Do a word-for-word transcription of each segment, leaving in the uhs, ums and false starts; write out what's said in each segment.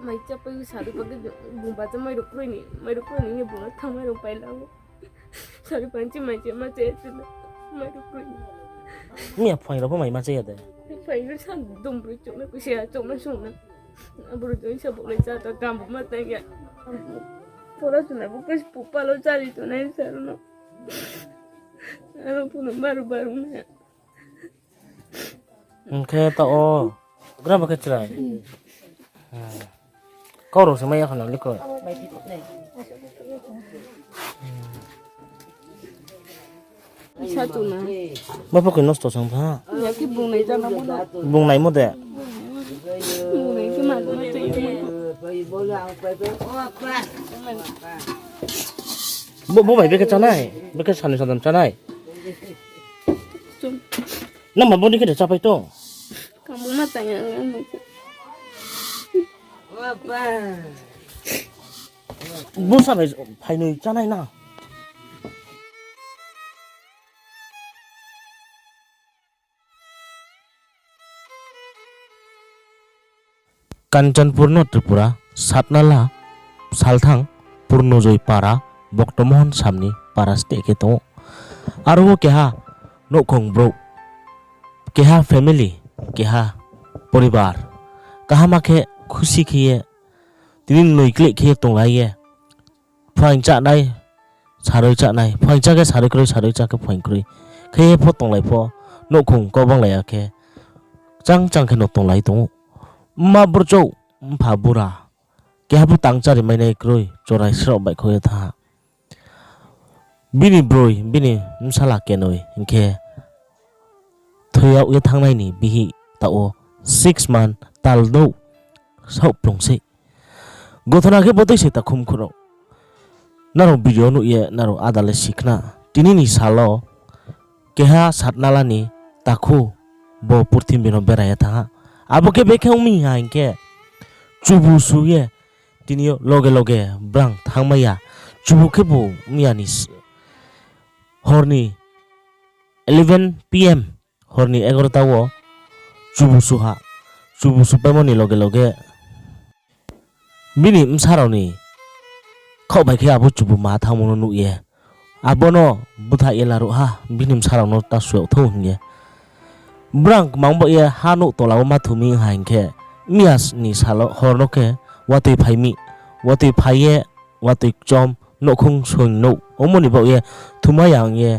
Mai chapai sari pake bung bacha mairung kroi ni, mairung kroi ni bung thanng mairung paila o. Sari panchi mai che ma che chila mairung kroi ni. Miya phaing rao pho mai ma chaya de. Phaing rao sa dum broi chokna kusi ya chokna songna. Aboro join sa bolai cha ta kam bo ma tang ya. Pora suna bo kis pupalo chari tonai sa no. Aro puno baru baru na. Hing khe taoh o, gra ba khe chrai. Kau rao se mai ya khna le kroi. Isa tu na. Ba pho khe nosto sang tha. Ya ki bung nai jana mo na. Bung naimo de. Bung nai ki ma ma tei. Bo, bo bai bekhe chánai, bekhe sani sadam chánai. Nang ma boni khe de chápai tong. Kang bung ma tang ya, ang ma. Bo sa bai phainoi chánai na. Kanchanpur no Tripura, Satnala, Salthang, Purnojoi para, Boktomohon samni para steh khe tong ou. Aro wo keha nouhkhong brouh, keha family, keha poribar, kaham khe khusi khe ye, tini noi kleh khe ye tonglai ye, phaing chánai, saroi chánai, phaing chá khe saroi kroi, saroi chá khe phaing kroi. Khe ye pho tonglai pho, nouhkhong kau banglai ya khe, chang chang khe no tonglai tong ou. Mma burchouh, mpha bura, keha pho tang chári mainai kroi, chorai sraoh baihkhouh ye thanng ha. Bini broi, bini bsala kenoi hing khe thoi yag ye thanngnai ni bihih taoh wo six month tal douh saoh plung sei. Gothona khe bodei se takhum khurao. Nrao video nuh ye nrao áda le si khna. Tini ni sal wo keha Satnala ni takhu bo purthimbi no bera ye thanng ha. Abo khe bekhe ong mi ha hing khe, chubu su ye tini yo loge loge brang thanngmai ya. Chubu khebu miya ni s-, hor ni eleven P M, hor ni egarota wo chubu su ha. Chubu supaimo ni loge loge bini bsa rao ni khaoh bai khe abo chubu ma thanngmo no nuh ye, abo no búthaih ye laruh ha, bini bsa rao no ta su yag thou hing ye. Brang kmang baoh ye ha nouh tola wo ma thu mi ha hing khe, miya ni sal wo hor no khe watoi phai mi, watoi phai ye, watoi kchom, nouhkhong soing nouh, omo ni baoh ye thumai ya ong ye,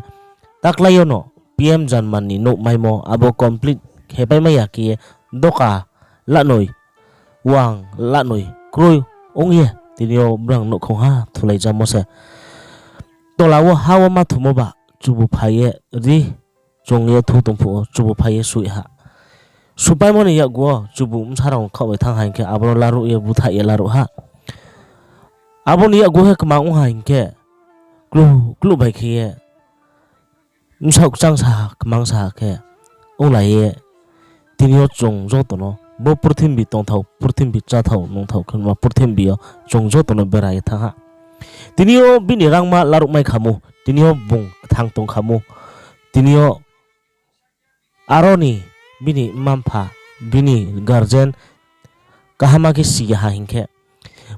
taklái yo no P M Janman ni nouh maimo abo complete khepaimai ya khe ye, doka lanoi, wang lanoi kroi ong ye, tini yo brang nouhkhong ha thulai jamo se. Tola wo ha wo ma thumo ba, chubu phai ye ri chung ye thu tong phuh wo chubu phai ye sui ha. Supaimo ni yakgu wo chubu bsa rao khaoh bai thanng ha hing khe, abo no laruh ye búthaih ye laruh ha. Abo ni yakgu khe kmang ong ha hing khe, kluh, kluh bai khe ye bsaoh kchang sa ha, kmang sa ha khe, onglai ye, tini yo chung joto no, bo purthimbi tongthao, purthimbi cháthao, nungthao khe ma purthimbi yo chung joto no bera ye thanng ha. Tini yo bini rangma laruhmai khamu, tini yo bung kthang tong khamu, tini yo aro ni bini mma-mpha, bini guardian kaham khe si ya ha hing khe,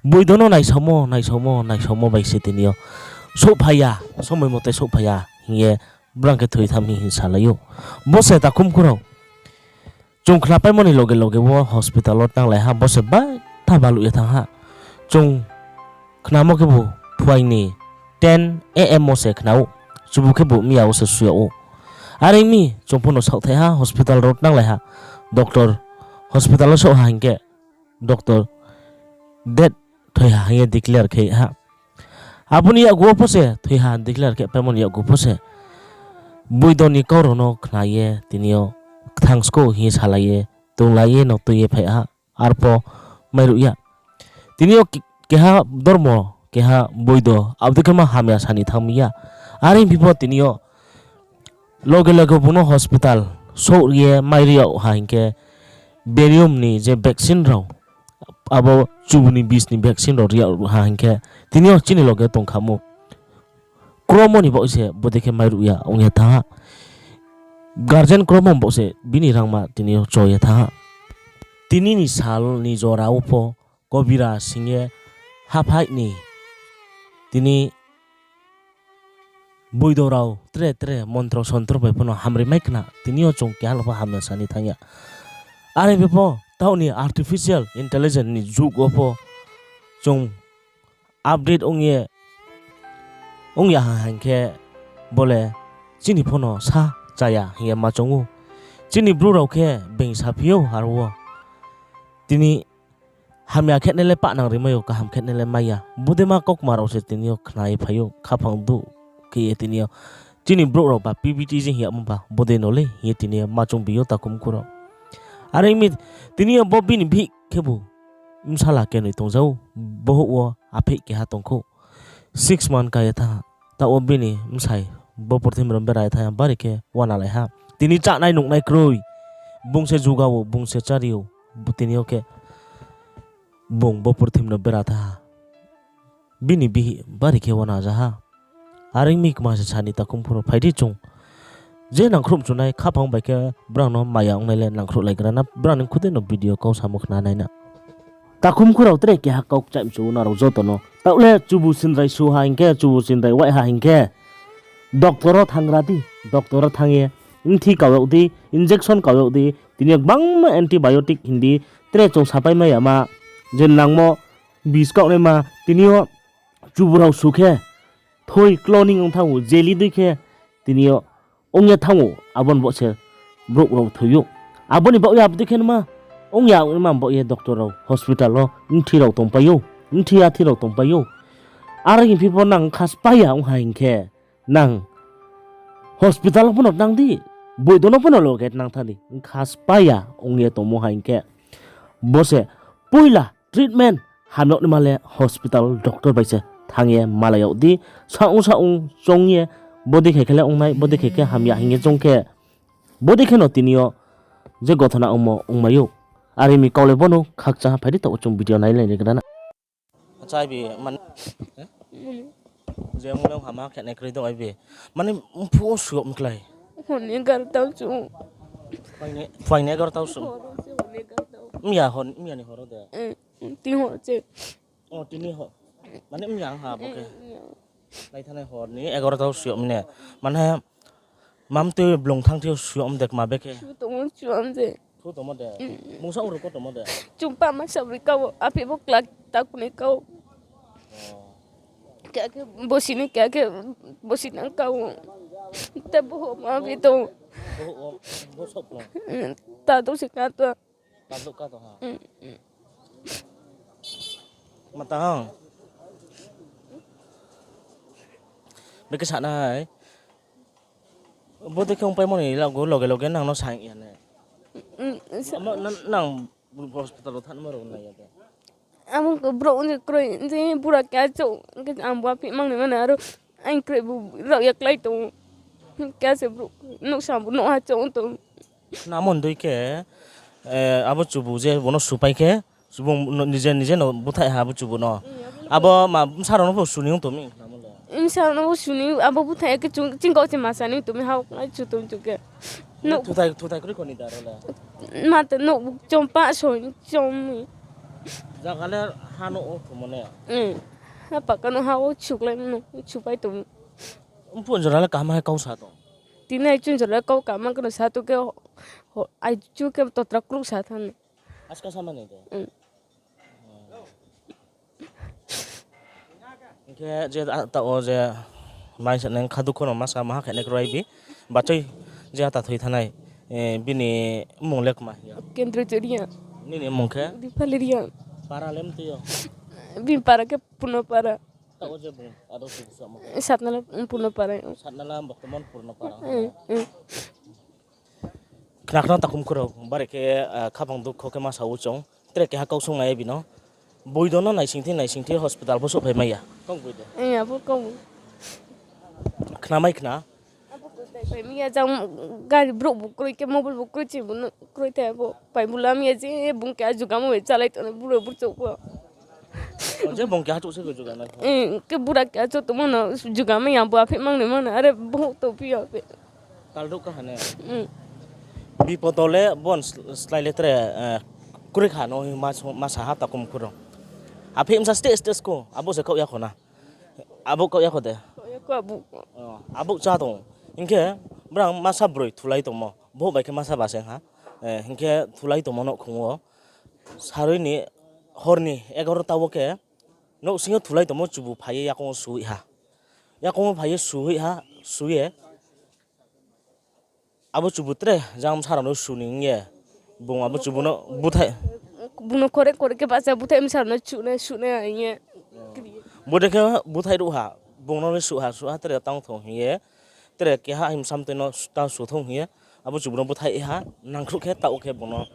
boido no naisaomo, naisaomo, naisaomo bai se tini yo souhphai ya, somoi mote souhphai ya hing ye brang khe thoi tham hing salai ou. Bo se takhum khurao. Chung khnapaimo ni loge loge wo hospital wo tanglai ha, bo se baitha baluh ye thanng ha. Chung khnamo khebu phuaing ni ten A M wo se khna ou, chubu khebu miya wo se su yag ou. Are mi chung pho no saohthai ha, hospital rao tanglai ha, doctor, hospital wo souh ha hing khe, doctor dead, thoi ha hing ye declare khe ha. Abo ni yakgu wo pho se thoi ha declare khe paimo ni yakgu pho se boido ni kau rao no khna ye tini yo kthang skou hing ye salai ye, tonglai ye no tui ye phai ha, arpho mairuh ya. Tini yo ke-, keha dormo, keha boido, abo dei khe ma hamya sa ni thanng mi ya. Are hingphi pho tini yo loge loge bung no hospital souh ye mairuh yag ha hing khe, benium ni je vaccine rao, abo chubu ni bis ni vaccine rao ri yag ha hing khe, tini yo chini loge tong khamu. Kromo ni baoh se bodei khe mairuh ya ong ye thanng ha. Guardian kromo baoh se bini rangma tini yo cho ye thanng ha. Tini ni sal ni jora wo pho kobira sing ye haphaih ni tini boido rao tre tre montro sontro bai pho no hamri mai khna, tini yo chung keha no pho hamya sa ni thanng ya. Are phi pho taoh ni artificial intelligence ni jug wo pho chung update ong ye ong ya ha hing khe, bo le chini pho no sa chaya hing ye ma choung ou. Chini brouh rao khe being saphi ou aro wo. Tini hamya khenai le pahnang ri mai ou, kaham khenai le mai ya. Bodei ma kaukma rao se tini yo khna ye phai ou, khaphang duh khe ye tini yo. Chini brouh rao ba P B T G hing yagmo ba bodei no le hing ye tini yo ma choung bi ou takhumkhu rao. Are ong mi tini yo bo bini bihih khebu bsala kenoi tongja ou, bohouh wo aphih keha tong khou. Six month ka ye tha ha. Taoh wo bini bsai bo purthimbi no bera ye thanng ya, bari khe uanalai ha. Tini chánai nungnai kroi. Bung se juga ou, bung se chári ou. Bo tini yo khe bung bo purthimbi no bera tha ha. Bini bihih bari khe uana ja ha. Are ong mi kma se sa ni takhumkhu rao, phai di chung. Je nangkhruh mchunai khaphang bai khe brao no maya ongnai le nangkhruhlai gra na, brao ni khudei no video kau samo khna nai na. Takhumkhu rao tre keha kau kchaih mchu ou nrao joto no. Taoh le chubu sindrai su ha hing khe, chubu sindrai waih ha hing khe, doctor wo thanng gra di, doctor wo thanng ye mthi kau yag di, injection kau yag di, tini yo gbangma antibiotic hing di, tre chung sapai mai yama, je nangmo bis kauhnaima, tini yo chubu rao su khe, thoi cloning ong thanng ou, jelly dei khe, tini yo ong ye thanng ou, abo ni baoh se brouh rao thoi ou. Abo ni baoh ye abo dei khe nma ong ya, ongnaima baoh ye doctor rao hospital wo mthi rao tongpai ou, mthi yathi rao tongpai ou. Are hing phi pho nang kha spái ya ong ha hing khe, nang hospital wo pho no tang di, boido no pho no loge nang thanng di, kha spái ya ong ye tongmo ha hing khe. Bo se poila treatment hamyagnaima le hospital doctor bai se thanng ye malai yag di, saong saong choung ye, bodei khe khe le ongnai, bodei khe khe hamya hing ye choung khe, bodei khe no tini yo je gothona ongmo ongmai ou. Are mi kau le bo no khakchang ha, phai di taoh wo chung video nailai ni gra na. Achai bi man, je mung le hama khe nai kroi do ai bi. Mane mphuh wo suyag mi klái. Hor ni egarota wo su. Phuaing ni egarota wo su. Hor wo se hor ni egarota wo. Mya hor, mya ni hor wo de. Tini hor se. O, tini hor. Mane mya ong ha bo khe. Lai thanai hor ni egarota wo suyag mi ne. Mane mam tui blung thang thio suyag mi de kma be khe. Su tongmo suyag mi de. Thu tongmo de. Mungsa oro ko tongmo de. Chumpa ma sabri kau, aphi bo kla takunai kau. Kya khe bosi ni, kya khe bosi nang kau. Te bo ma bi to. Bo, bo sop no. Ta to se ka to. Ta to ka to ha. Mata hang. Beke sa nai. Bodei khe ongpaimo ni loge loge nang no saing ya ne. Nang hospital wo thanngmo rao nai ya de. Amo brouh ni kroi, je bura keha chouh, ang bo aphi mang ni mano, aro ang kroi bo rao ya klái tong. Keha se brouh, nouhsa bo nouhha chouh tong. Khna mon dei khe, abo chubu je bo no supai khe, bung nije nije no búthaih ha abo chubu no. Abo ma bsa rao no pho suni ong tong mi. Bsa rao no pho suni, abo búthaih ya khe chung, chingkau se ma sa ni tong mi ha, ai chu tong chu khe. Thuthai kroi kho ni da ro le. Ma to nouh chom pa so chom mi. Zaga le ha no o thumo ne. Ha paka no ha o chuklai no, chupai tong. Mphuh jora le kaham hai kau sa tong. Tini ai chung jora le kau kaham khe no sa tong khe, ai chu khe totra kruk sa thanng. Aska sama ni de. Hing khe je taoh wo je mai sa nai kha dukho no ma sa maha khe nai kroi bi. Bachoi je ata thoi thanai, bini mmung le kma hing ya? Kendra Choria. Nini mmung khe? Dipali Reang. Para le mtui yo? Bini para khe Purno para. Taoh wo je bung aro se suamo khe? Satnala Purno para. Satnala boktoman Purno para. Khna khna takhum khuro bari khe, khaphang dukho khe ma sa ou chung. Tre keha kau sung nai bino. Boido no naising thi naising thi hospital pho souhphai mai ya. Kau boido. Khna mai khna. Abo khe tai pai mi ya jang gari brouh bo kroi khe mobile bo kroi chi bo no kroi thai abo pai bo lam ya je bung keha jugamo bai chalai tongnai bura burchouh pho. Je bung keha chouh se ko juga nai. Khe bura keha chouh tongmo no juga mai ya bo aphi mang ni mang na are bohouh tongphi ya be. Kaldouh kaha ne. Bipodo le bon slái le tre kroi kha no ma sa ha takhum khuro. Apheih bsa stage stage ko, abo se kaoh ya kho na. Abo kaoh ya kho de. Kaoh ya kho abo. O, abo chá tong. Hing khe brang masa broi thulai tongmo. Bohouh bai khe masa ba se ha. Eh, hing khe thulai tongmo nouhkhong wo. Saroi ni hor ni egarota wo khe nouhsing yo thulai tongmo chubu phai ye yakoung wo suhoih ha. Yakoung wo phai ye suhoih ha, su ye. Abo chubu tre jang bsa rao no su ni hing ye. Bung abo chubu no búthaih. Bung no kore kore khe bahcha búthaih bsa rao no suhnai, suhnai hing ye. Bodei khe búthaih ruh ha, bung no le suh ha, suh ha tre tang thong hing ye. Tre keha himsam tui no ta su thong hing ye. Abo chubu no búthaih ha, nangkhruh khe taoh khe bung no.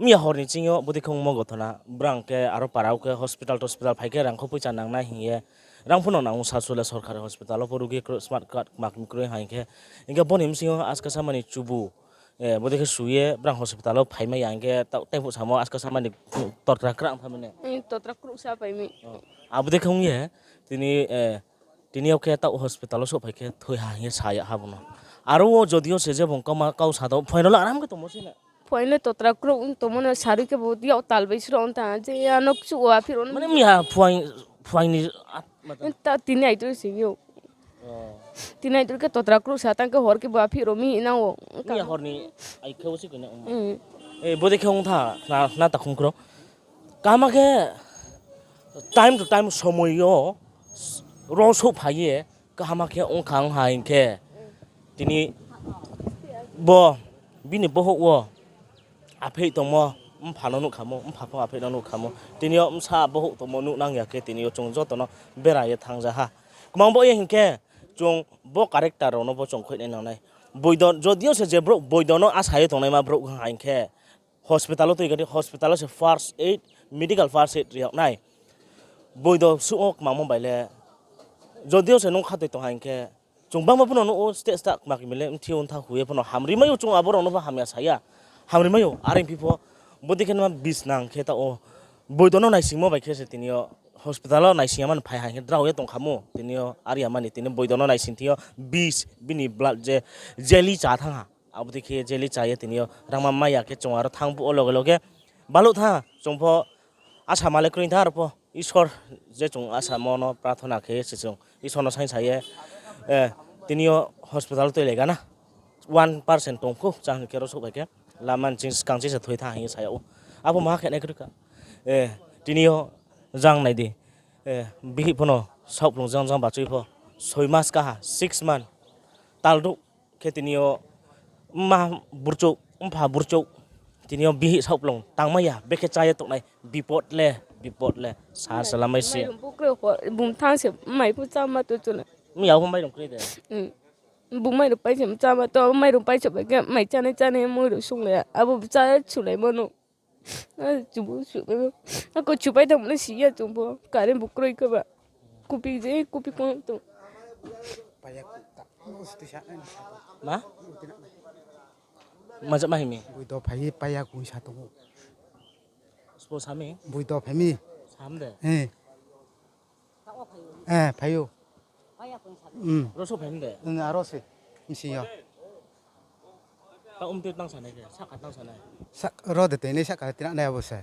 Miya hor ni ching yo bodei khe ongmo gothona, brang khe aro para wo khe hospital tospital phai khe rang kho poicha nangnai hing ye. Rang pho no nang sa su le sorkari hospital wo pho rugi kro-, smart card kma kmi kroi ha hing khe. Hing khe bo ni bsing yo aska samani chubu, eh, bodei khe su ye brang hospital wo phaimai ya hing khe taoh tei phuh samo aska samani totra krang tha mane. Eh, totra krung sa phai mi. O, abo dei khe ong ye, tini, eh, tini yo khe taoh hospital wo souhphai khe thoi ha hing ye sa ya ha bo no. Aro wo jodi yo se je bung kau ma, kau sa tong, phuaing rao le aram khe tongmo se na. Phuaing le totra krung tongmo no sarui khe bo yak tal bai sro ong tang, je ano kchuh wo aphi rao no. Mane miya phuaing, phuaing ni at-, mata. Ta tini aitor sing yo. O. Tini aitor khe totra krung sa tang khe hor khe bo aphi rao mi nang wo. Miya hor ni ai khe wo si koi na ong. Mm. Eh, bodei khe ong tha, na, na takhum krung. Kaham khe time to time somoi yo ro souhphai ye kaham khe ong kha ong ha hing khe tini bo bini bohouh wo apheih tongmo, mpha no nuh khamo, mpha pho apheih no nuh khamo. Tini yo bsa bohouh tongmo nuh nang ya khe tini yo chung joto no bera ye thanngja ha. Kmang bo ye hing khe chung bo character rao no bo chung khoihnai nangnai. Boido, jodi yo se je brouh boido no asa ye tongnaima brouh ha hing khe, hospital wo tui kadi, hospital wo se first aid, medical first aid ri yag nai. Boido suh wo kmangmo bai le, jodi yo se nung khatoi tong ha hing khe, chung bangma pho no nuh ou, state state kma kmi le mthi yo ntha hu ye pho no hamri mai ou, chung abo rao no pho hamya sa ya. Hamri mai ou, are phi pho, bodei khe no ma bis nang khe taoh wo, boido no naisingmo bai khe se tini yo, hospital wo naising ya mani phai ha hing khe drao ye tong khamo, tini yo, are ya mani, tini boido no naising thing yo, bis, bini blood je, jelly chá thanng ha. Abo dei khe jelly chá ye tini yo rangma mai ya khe chung aro thanng phuh wo loge loge baluh thanng ha. Chung pho asa ma le kroi tha aro pho. Isor je chung asamo no prathona khe se chung Isor no saingsa ye, eh, tini yo hospital tui lai gana. One percent tong khou, chang khe ro souhphai khe. Lama ni ching skang ching se thoi thanng hing ye sa yag ou. Abo maha khe nai kroi kha. Eh, tini yo jang nai di. Eh, bihih pho no saohkplung jang jang bachui pho. Soi mas kaha, six month. Tal douh khe tini yo mma burchouh, mpha burchouh, tini yo bihih saohkplung tangmai ya, bekhe chá ye tongnai, bipot le, bipot le, sa se lamai se. Mairung pho kroi kho, bung thanng se, mai pho cháma to chuna. Miya pho mairung kroi de. Mm. Bung mairung pai se cháma to, mairung pai se bai khe, mai chánai chánai, moi rao sunglai ya, abo chá sunglai mano. Chubu su, ako chupai tang mane si ya chung pho. Current bu kroi khe ba. Kupi je, kupi kong tong. Ma? Ma jat ma himi? Boido phai ye paya kung sa tong ou. Spo sami? Boido phai mi. Sam de? Eh. Eh, phai ou. Hmm. Ro so phai mi de? Hmm, aro se. Msi yo. Ta umtui tang sanai khe, sahka tang sanai. Sa-, ro de tini sahka tini nai abo se.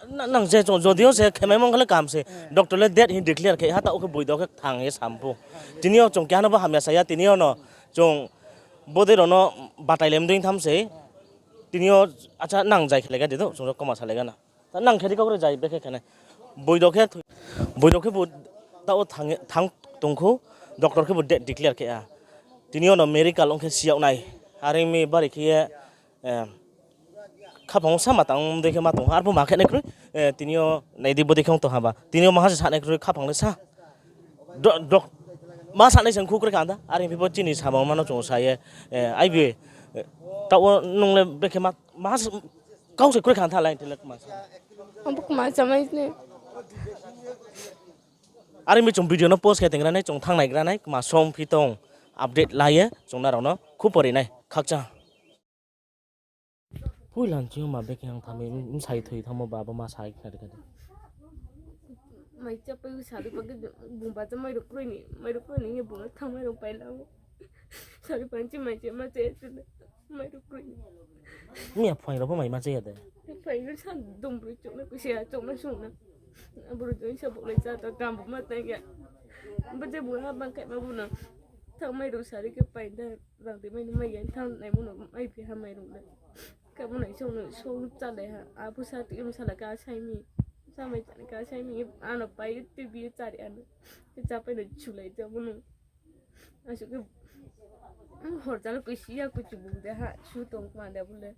Na-, nang je chung jodi yo se khemai mong khe le kaham se. Eh. Doctor le dead hing declare khe ha, ta o khe boido khe thang ye sam pho. Tini yo chung keha no bo hamya sa ya, tini yo no chung bodei rao no batai le mdui tham se. Tini yo, acha, nang jai khe le ga di do, chung rao koma sa le ga na. Ta nang khe di kau re jai bekhe khe nai. Boido khe thoi-, boido khe bo ta o thang, thang tong khou, doctor khe bo dead declare khe ha. Tini yo no miracle ong khe si yag nai. Are mi bari khe ye, eh, khaphang wo sa ma tang dei khe ma tong ha. Arpho ma khe nai kroi, eh, tini yo nai di bodei khe ong tong ha ba. Tini yo maha se sa nai kroi khaphang le sa. Do-, dok-, ma sa nai se khou kroi kha da. Are phi bo chini samung ma no chung sa ye, eh, ai bi, eh, ta o nung le bekhe ma, ma s-, kau se kroi kha tha lai tele kma sa. Ang bo kma sa mai ne. Are mi chung video no post khe tengra nai, chung thang naigra nai, kma song phi tong update la ye, chung na rao no khupori nai, khakchang. Pui lan ching ma bekhe ang thami, bsai thoi thangmo ba, bo ma sai khna de khade. Mai cha pai sa de, bung ba cha mai ruk kroi ni, mai ruk kroi ni, bung thang mai ruk pai la. Sari panchi mai che ma che che de. Mai ruk kroi. Miya phuaing rao pho mai ma che ya de. Phuaing rao sa dum broi chok na kusi ya chok na sung na. Boro joi sa bo lai cha to kam bo ma tang ya. Bo je bo ha bang kai ma bo no. Thang mai rung sari khe pai da rang de mai no mai ya thang nai bo no mai phi ha mai rung da. Khe bo nai song no song cha le ha. A bo sa ti mo sa la ka sai mi. Sa mai cha ka sai mi. Ano pai ti bi cha ri ano. Ke cha pai no chu lai cha bo no. Asu ke, ang hor jalo koi si ya koi chubu de ha, su tong ma de bule.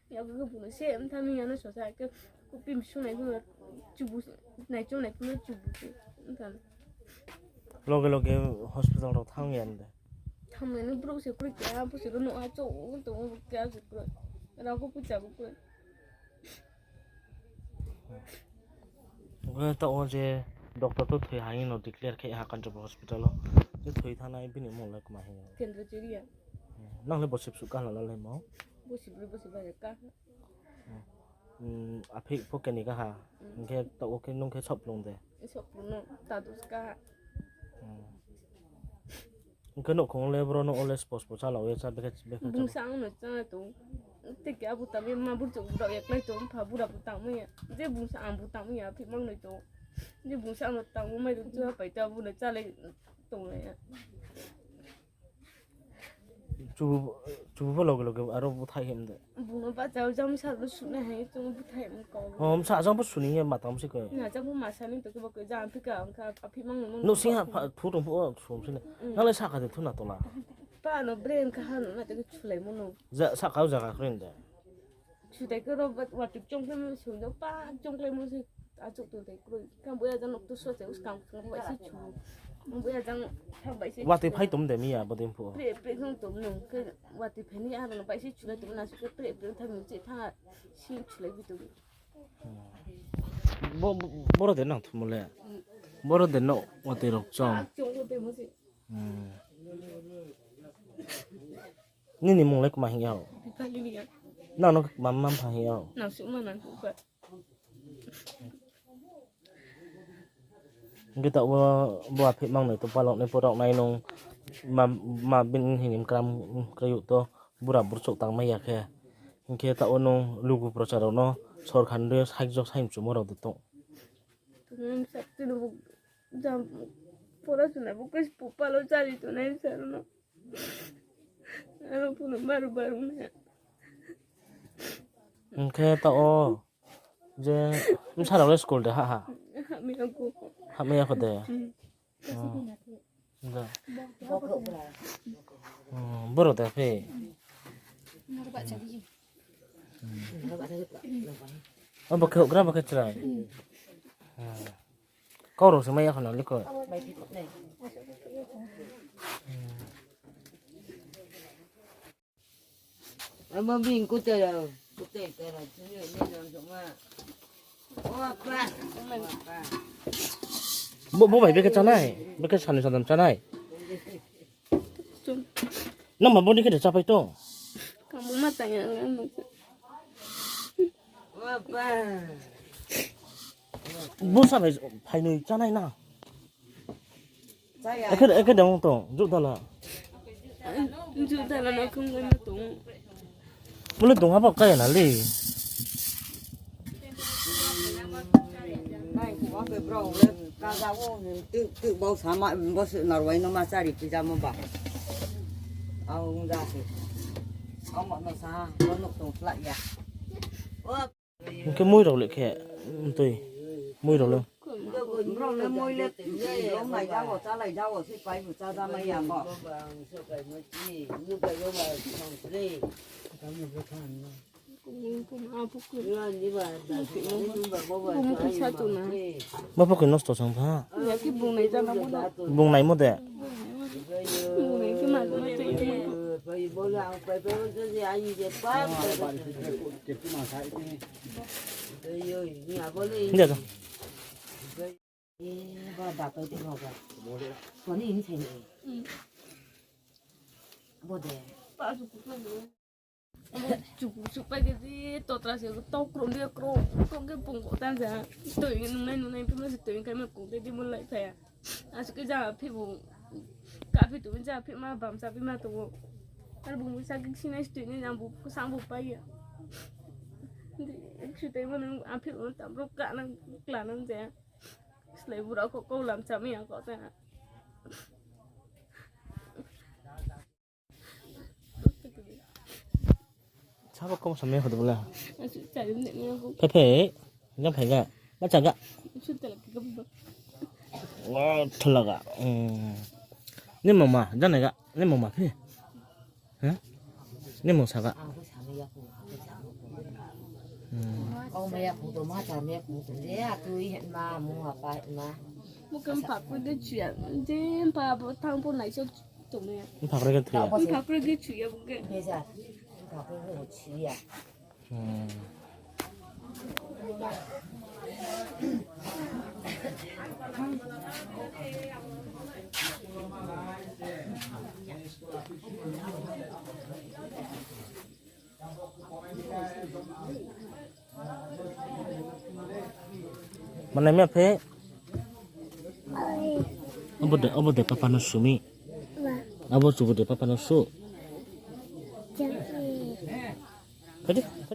Ya koi buno se, ang thami ya no sosa ke, kupi msu nai kuno chubu, nai chong nai kuno chubu se, ang thami. Loge loge hospital rao thang ya de. Thang nai no bro se koi ke, ha, bo se ro no ha, cho, tong ke, asu koi. Rao ko pucha bo koi. Omo taoh wo je doctor to thoi ha hing no declare khe ha Kanchanpur hospital wo. Je thoi thanai bini mung le kma hing. Kendra Chiriya. Nang le bosip suh ka la la le mo? Bosip le bosip ba ka. Hmm. Hmm, aphi pho keni ka ha. Hmm. Hing khe taoh wo khe nung khe sop lung de. Sop lung no, ta dus ka. Hmm. Hing khe nouhkhong le bro no ole spos po chala ye cha bekhe bekhe. Bung sa ang no cha tong. Te ke abo tang ye ma bur chuk bura ye klai tong pha bura bu tang mai ya. Je bung sa ang bu tang mai ya phi mang noi tong. Je bung sa ang no tang mai ru chu ha pai ta bu no cha le tong ya. Chu chu bo loge loge aro bu thai hem de. Bung no ba cha jam sa ru su na hai chung bu thai hem ko. Om sa jam bu su ni ye ma tang si ko. Na jam bu ma sa ni to ke ba ko jam phi ka ang ka. Aphi mang no. No sing ha pha thu tong phuh wo sum sini. Mm. Nang le saka de thu na tola. Pa no brain ka ha no na te ke chulai mo no. Ja saka o jaga kren de. Chudai ke ro ba wa tik chong khe mo sum do pa chong khe mo se a chuk tu dai kroi. Kam bo ya jang nok tu so se us kam kam bai se chu. Bo ya jang thang bai se. Wa tui phai tom de mi ya bo din phuh. Pre pre thang tom no ke wa tui phai ni a no bai se chulai tom na su ke pre pre thang mi che thang a si chulai bi tom. Bo, bo, boro de nang thumo le. Boro de no watoi rok chong. Hmm. Nini mung le kma hing yao? Nang no kma mma mpha hing yao? Hing khe taoh wo bo aphi mang noi to palok nai pho rao nai nung ma, ma bini hing ni mkram kroi to bura burchouh tang mai ya khe. Hing khe taoh wo nung lugu procha rao no sorkar ni sahajyo sai mchumo rao de tong. Tini sakti no bo jam pora suna bo khe pupalo chari tongnai sa no. Ano phuno baru baru na. Hing khe taoh wo je bsa rao le school de ha ha? Hamya ko. Hamya ko de. Hmm. Oh. Da. Hmm, boro da phe. Hmm. Oh, bo khe houhgra, bo khe chrai. Hmm. Kau rao se mai ya khna liko. Abo bini kutai rao, kutai kutai rao, sini ni nang sokma. O apa? O apa? Bo, bo bai bekhe chánai? Bekhe sani sadam chánai? Nang ma bo ni khe de chápai tong? Kang bo ma tang ya, ang ma tang. O apa? Bo sa bai phainoi chánai na? Ekhe, ekhe dong tong, judala. Judala na khung ma tong. Mule dong haba kaya na le. Nai, kuwa ke bro, le, kaja wo, tu, tu, bau sama, bau se narwai no ma chari pijamo ba. Au, ja se. Au ma no sa, bo nok tong slai ya. Hing khe mui rao le khe, mtui, mui rao le. Brao le mui le, brao nai jago, chálai jago, se pai bu chá ja mai ya mo. Bo pho khe nosto sang pha. Bung naimo de. Hing khe. Chuku chupai khe je totra se tau krung de krung krung khe pung kho tan sa. Toi nungnai nungnai phi ma se toi khai ma kung de di mo lai phai ya. Asuh khe ja phi bu ka phi tu ja phi ma bam sa phi ma tong ou. Ar bung bu sa khe sinai se toi nai jang bu sang bu pai ya. Sutai mano aphil no tam bro ka nang kla nang je. Slai bura ko kau lam chami ya ko ta. Sabo kau samai hodo bla. Asu chai ne ne ko. Phe phe. Jang phai ga. Ba cha ga. Asu tela ki ga ba. Wa thla ga. Hmm. Ni mama jang ga. Ni mama phe. Ha? Ni mung sa ga. Hmm. Kau maya phu do ma cha maya phu do le a tu i het ma mu apa het ma. Mukam pak ko de chia. Jin pa bo thang po nai so. Mpha kre khe thoi ya. Mpha kre khe thoi ya bo khe. Hmm. Mane mia phe? Obo de, obo de papa no sumi. Abo chubu de papa no su. Kadi?